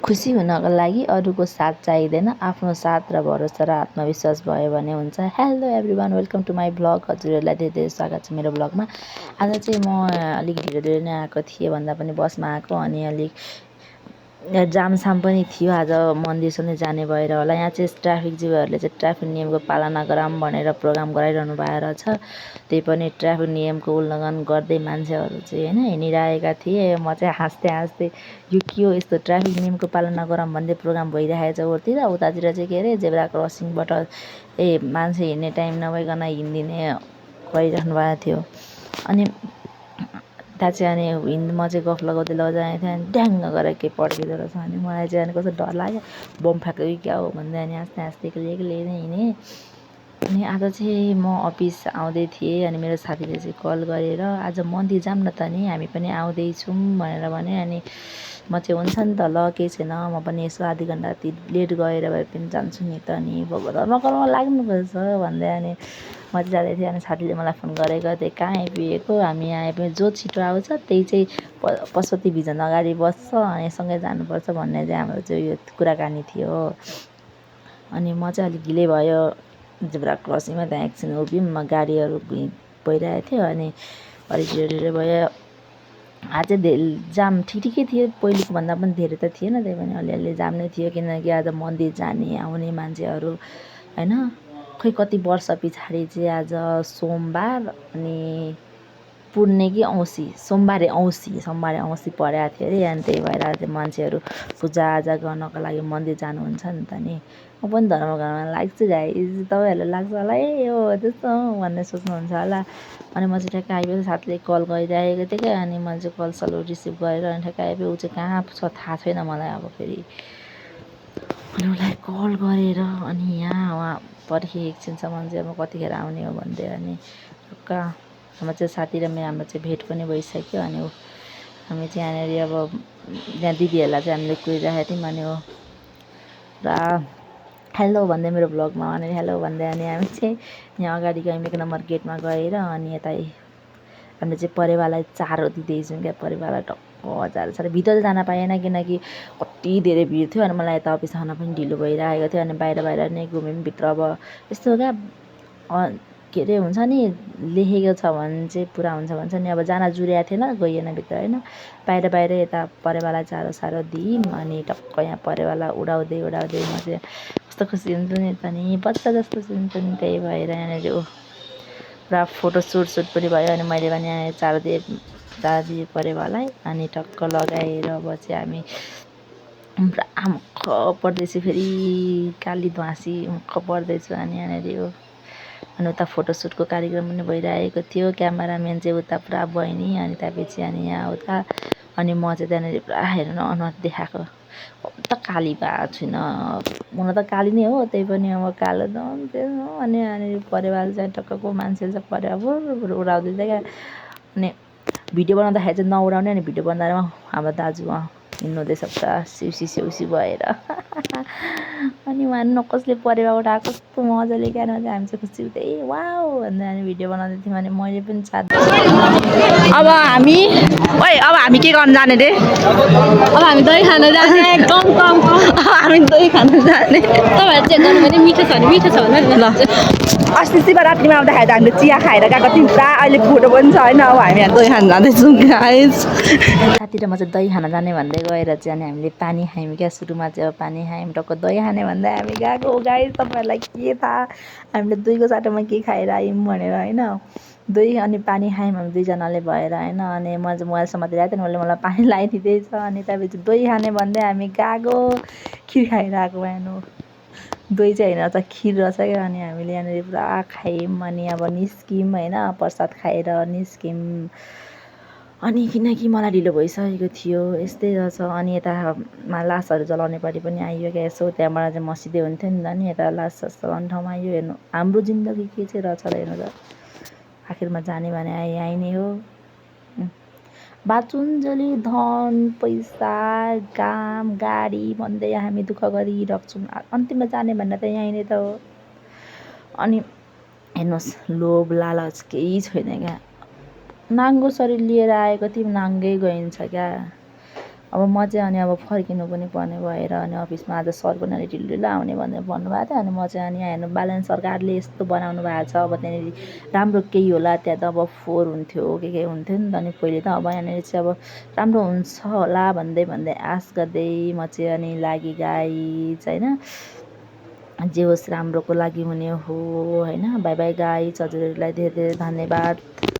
खुसी हुनको लागि अरूको साथ चाहिँदैन, आफ्नो साथ र भरोसा र आत्मविश्वास भयो भने हुन्छ। Hello everyone, welcome to my blog. हजुरहरूलाई धेरै धेरै स्वागत छ मेरो ब्लगमा। आज चाहिँ म अलिक ढिलो नै आएको थिएँ, भन्दा पनि बसमा आएको, अनि अलिक जामसाम पनि थियो। आज मन्दिरसम्म जाने भएर होला। यहाँ चाहिँ ट्राफिक जीवहरूले चाहिँ ट्राफिक नियमको पालना गराऊँ भनेर प्रोग्राम गराइरहनु भएर छ। त्यही पनि ट्राफिक नियमको उल्लङ्घन गर्दै मान्छेहरू चाहिँ होइन हिँडिरहेका थिए। म चाहिँ हाँस्दै हाँस्दै यो के हो यस्तो ट्राफिक नियमको पालना गरौँ भन्दै प्रोग्राम भइरहेको छ उतिर। उतातिर चाहिँ के अरे जेब्रा क्रसिङबाट मान्छे हिँड्ने टाइम नभइकन हिँडिदिने गरिराख्नु भएको थियो। अनि त्यहाँ चाहिँ अनि म चाहिँ गफ लगाउँदै लगाउँदै थिएँ, अनि ड्याङ्ग गरेर केही पड्किँदो रहेछ। अनि मलाई चाहिँ अनि कस्तो डर लाग्यो, बम फ्याँक्यो कि क्या हो भन्दै अनि हाँस्दै हाँस्दै एक्लै नै हिँडेँ। अनि आज चाहिँ म अफिस आउँदै थिएँ, अनि मेरो साथीले चाहिँ कल गरेर आज मन्दिर जाऊँ न त नि, हामी पनि आउँदैछौँ भनेर भने। अनि म चाहिँ हुन्छ नि त, ल केही छैन, म पनि यसो आधी घन्टा लेट गएर भए पनि जान्छु नि त नि, धर्मकर्ममा लाग्नुपर्छ भन्दै। अनि म चाहिँ जाँदै थिएँ, अनि साथीले मलाई फोन गरेको थिएँ, कहाँ आइपुगेको, हामी यहाँ आइपुग्यो, जो छिटो आउँछ त्यही चाहिँ पशुपति भिजन अगाडि बस्छ, अनि सँगै जानुपर्छ भन्ने चाहिँ हाम्रो चाहिँ यो कुराकानी थियो। अनि म चाहिँ अलिक ढिलै भयो जेब्रा क्रसिङमा, त्यहाँ एकछिन उभियौँ, गाडीहरू गइरहेको थियो, अनि अलिक ढिलो भयो। आज जाम ठिकै थियो, पहिलेको भन्दा पनि धेरै त थिएन, त्यही पनि अलिअलि जाम नै थियो, किनकि आज मन्दिर जाने आउने मान्छेहरू होइन। खोइ कति वर्ष पछाडि चाहिँ आज सोमबार अनि पुर्णे कि औँसी, सोमबारे औँसी परेको थियो अरे। अनि त्यही भएर चाहिँ मान्छेहरू पूजाआजा गर्नको लागि मन्दिर जानुहुन्छ नि त नि। म पनि धर्मकर्ममा लाग्छु गाइस, तपाईँहरूलाई लाग्छ होला यो त्यस्तो भन्ने सोच्नुहुन्छ होला। अनि म चाहिँ ठ्याक्क आइपुगेँ, साथीले कल गरिरहेको थिएँ क्या, अनि मैले चाहिँ कल सलो रिसिभ गरेर अनि ठ्याक्क आइपुगेँ। ऊ चाहिँ कहाँ छ थाहा छैन मलाई अब फेरि। अनि उसलाई कल गरेर अनि यहाँ उहाँ पर्खेँ एकछिनसम्म चाहिँ अब कतिखेर आउने हो भन्दै। अनि ठक्क हाम्रो चाहिँ साथी र हाम्रो चाहिँ भेट पनि भइसक्यो। अनि हामी चाहिँ यहाँनिर अब त्यहाँ दिदीहरूलाई चाहिँ हामीले कुरिरहेको थियौँ। अनि हो र हेलो भन्दै मेरो ब्लगमा अनि हेलो भन्दै अनि हामी चाहिँ यहाँ अगाडि गयौँ, 1 नम्बर गेटमा गएर, अनि यता हामीले चाहिँ परेवालाई चारो दिँदैछौँ क्या। परेवालाई टक्क चारो भित्र जान पाएन किनकि कति धेरै भिड थियो। अनि मलाई यता अफिस आउन पनि ढिलो भइरहेको थियो। अनि बाहिर नै घुम्यौँ, भित्र अब यस्तो क्या के अरे हुन्छ नि, लेखेको छ भने चाहिँ पुरा हुन्छ भन्छ नि। अब जान जुरेको थिएन, गइएन भित्र होइन, बाहिर यता परेवालाई चारो सारो दियौँ। अनि टक्क यहाँ परेवाला उडाउँदै म चाहिँ कस्तो खुसी हुन्छु नि त नि, बच्चा जस्तो हुन्छु नि। त्यही भएर यहाँनिर पुरा फोटोसुट पनि भयो। अनि मैले पनि यहाँ चारो दिएँ परेवालाई, अनि टक्क लगाएर अब चाहिँ हामी पुरा मुख पर्दैछु, फेरि काली ध्वासी मुख पर्दैछु। अनि यहाँनिर अनि उता फोटोसुटको कार्यक्रम पनि भइरहेको थियो, क्यामेराम्यान चाहिँ उता पुरा बहिनी, अनि त्यसपछि अनि यहाँ उता। अनि म चाहिँ त्यहाँनिर पुरा हेर्नु अनुहार देखाएको, त काली भएको छुइनँ, हुन त काली नै हो, त्यही पनि अब कालो त हुन्थ्यो। अनि यहाँनिर परेवाले चाहिँ टक्कको मान्छेले चाहिँ परेवा बुर उडाउँदै थियो क्या। अनि भिडियो बनाउँदाखेरि चाहिँ नउडाउने, अनि भिडियो बनाउँदामा हाम्रो दाजु हिँड्नुहुँदैछ पुरा सिउसी भएर। अनि उहाँ नकसले परेवा उठाएको कस्तो मजाले क्या। हामी चाहिँ खुसी हुँदै वाउ भन्दै अनि भिडियो बनाउँदै थियौँ। अनि मैले पनि साथ अब हामी के गर्न जाने रे? अब हामी दही खान जाने। हामी दही खान जाने। तपाईँहरू चेक गर्नु भने मिठो छ भने ल। अस्ति शिवरात्रिमा आउँदाखेरि त हामीले चिया खाएर गएको थियौँ, पुरा अहिले फोटो पनि छ होइन। अब हामी यहाँ दही खान जाँदैछौँ गाइस। साथी र म चाहिँ दही खान जाने भन्दै गएर चाहिँ अनि हामीले पानी खायौँ क्या। सुरुमा चाहिँ अब पानी खायौँ, टक्क दही खाने भन्दै हामी गएको गाइस। तपाईँहरूलाई के थाहा हामीले दहीको साटोमा के खाएर आयौँ भनेर होइन। दही अनि पानी खायौँ हामी दुईजनाले भएर होइन। अनि म चाहिँ मोबाइल समातिरहेको थिएँ, मलाई पानी लगाइदिँदैछ। अनि त्यसपछि दही खाने भन्दै हामी गएको, खिर खाएर आएको बिहान। दही चाहिँ होइन त खिर रहेछ क्या। अनि हामीले यहाँनिर पुरा खायौँ, अनि अब निस्क्यौँ होइन, प्रसाद खाएर निस्क्यौँ। अनि किनकि मलाई ढिलो भइसकेको थियो, यस्तै रहेछ। अनि यता लासहरू जलाउने पालि पनि आइयो क्या। यसो त्यहाँबाट चाहिँ मसिँदै हुन्थ्यो नि त नि, यता लास जलाउने ठाउँमा आइयो। हेर्नु हाम्रो जिन्दगी के चाहिँ रहेछ र हेर्नु त, आखिरमा जाने भने यहीँ नै हो। बाचुन्जेली धन पैसा काम गाडी भन्दै हामी दुःख गरिरहेछौँ, अन्तिममा जाने भन्ने त यहीँ नै त हो। अनि हेर्नुहोस्, लोभ लालच केही छैन क्या। नाङ्गो शरीर लिएर आएको थियौँ, नाङ्गै गइन्छ क्या। अब म चाहिँ अनि अब फर्किनु पनि पर्ने भएर अनि अफिसमा आज सर पनि अलि ढिलो आउने भनेर भन्नुभएको थियो अनि म चाहिँ अनि यहाँ हेर्नु ब्यालेन्स सरकारले यस्तो बनाउनु भएको छ अब त्यहाँनिर राम्रो केही होला त्यहाँ त अब फोहोर हुन्थ्यो के हुन्थ्यो नि त अनि पहिले त अब यहाँनिर चाहिँ अब राम्रो हुन्छ होला भन्दै भन्दै आश गर्दै म चाहिँ अनि लागि गाइज होइन जे होस् राम्रोको लागि हुने हो होइन बाई बाई गाइज हजुरहरूलाई धेरै धेरै धन्यवाद।